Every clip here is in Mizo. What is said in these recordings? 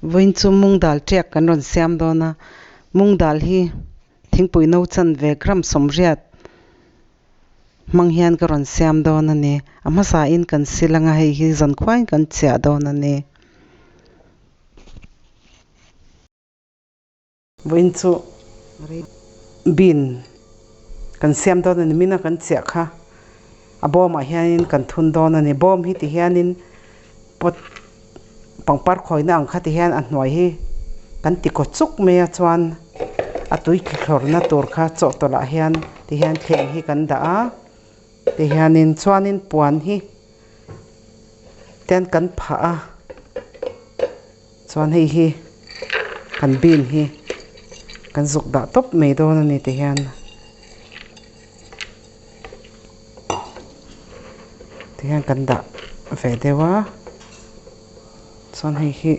Vawiin chu mung dal tiak kan rawn siam dawn a, mung dal hi thingpui no chan ve gram sawmriat hmang hian ka rawn siam dawn a ni. A hmasa in kan sil anga hei hi zan khuaiin kan chiah dawn a ni. Vawiin chu bean kan siam dawn a ni mina kan chiah kha a bawmah hianin kan thun dawn a ni bawm hi ti hianin pot pangpar khawina ang kha ti hian a hnuai hi kan ti kaw chuk mai a chuan a tui thlawrna tur kha chawhtawlh ah hian ti hian thleng hi kan dah a ti hianin chuanin puan hi ten kan phah a. Chuan hei hi kan bean hi kan zuk dah tawp mai dawn a ni ti hian ti hian kan dah ve deuh a chuan hei hi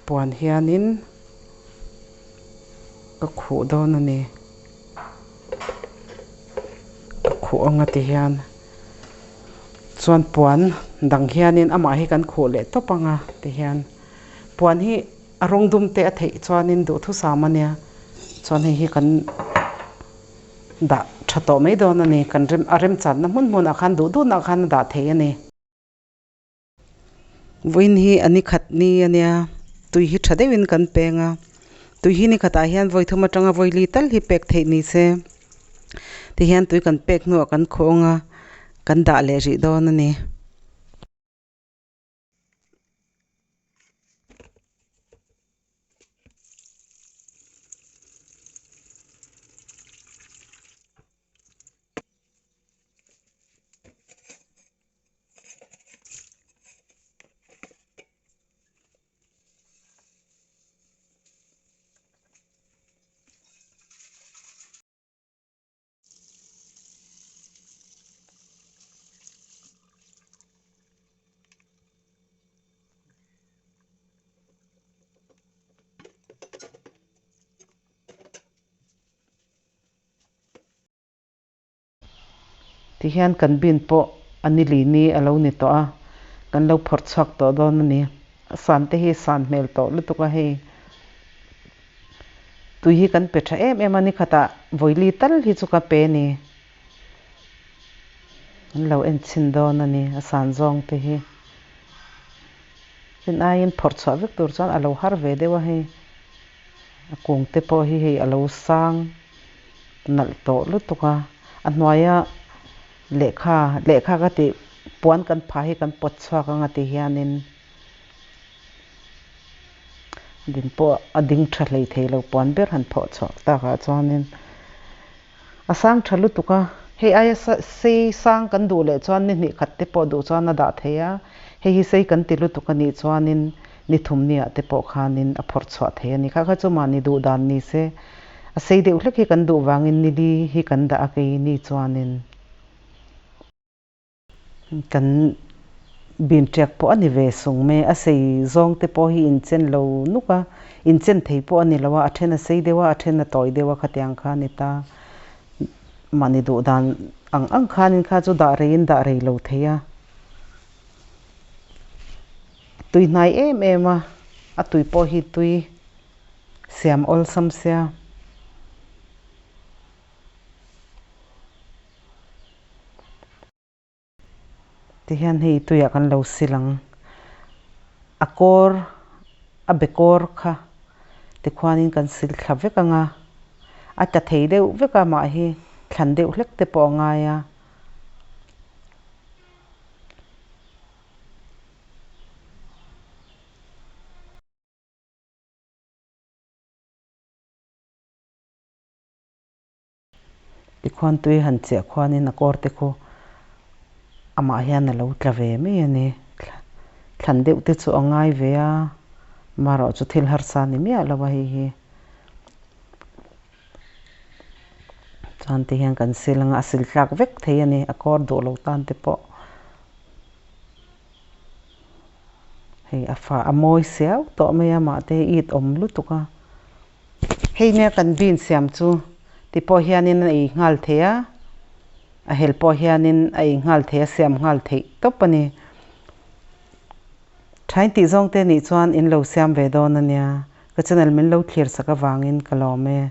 puan hianin ka khuh dawn a ni ka khuh anga ti hian. Chuan puan dang hianin amah hi kan khuh leh tawp ang a tihian puan hi a rawng dum te a theih chuanin duhthusam a nia chuan hei hi kan dah tha tawh mai dawn a ni kan rem a remchanna hmun hmunah khan duh duhnah khan a dah thei a ni. Vawiin hi a ni khat ni a nia tui hi tha deuhin kan peng a tui hi ni khatah hian vawi thum atanga vawi li tal hi pek theih ni se tihian tui kan pek hnuah kan khawng a kan dah leh rih dawn a ni. Tihian kan bin pawh a ni li ni a lo ni tawh a, kan lo phawrh chhuak tawh dawn a ni. A san te hi san hmel tawh lutuk a hei. Tui hi kan pe tha em em a, nikhatah vawili tal hi chu ka pe ni. An lo en chhin dawn a ni a san zawng te hi. Rin aiin phawrh chhuah vek tur chuan a lo har ve deuh a hei. A kung te pawh hi hei a lo sang. Nalh tawh lutuk a, a hnuaia lehkha lehkha ka tih puan kan phah hi kan pawt chhuak ang a ti hianin din pawh a ding tha hlei thei lo puan ber han phawh chhuak takah chuanin a sang tha lutuk a, hei aia sei sang kan duh leh chuan ni hnih khat te pawh duh chuan a dah thei a, hei hi sei kan ti lutuk a nih chuanin ni thum niah te pawh khanin a phawrh chhuah thei a ni. Kha kha chu mahni duh dan ni se a sei deuh hlek hi kan duh vangin ni li hi kan dah a kei ni chuanin kan bin tiak pawh a ni ve sung mai a sei zawng te pawh hi inchen lo nuk a inchen thei pawh a ni lo a a then a sei deuh a a then a tawi deuh a khatiang kha a ni ta mahni duh dan ang ang khanin kha chu dah reiin dah rei lo thei a. Tui hnai em em a, a tui pawh hi tui siam awlsam sia. Tihian hei tuiah kan lo sil ang. A kawr, a be kawr kha tikhuanin kan sil thla vek ang a, a tla thei deuh vek a mah hi thlan deuh hlek te pawh a ngai a. Tikhuan tui han chiah khuanin a kawr te khu amah hian a lo tla ve mai a ni. Thlan deuh te chu a ngai ve a, marawh chu thil harsa ni miah lo a hei hi. Chuan ti hian kan sil anga a sil tlak vek thei a ni a kawr duh lo tan te pawh hei a fa a mawi siau tawh mai a mahte hi it awm lutuk a hei nia kan bean siam chu ti pawh hianin a ei nghal thei a a hel pawh hianin a ei nghal thei a siam nghal theih tawp a ni. Thain tih zawng te nih chuan in lo siam ve dawn a nia. Ka channel min lo thlir sak avangin ka lawm e.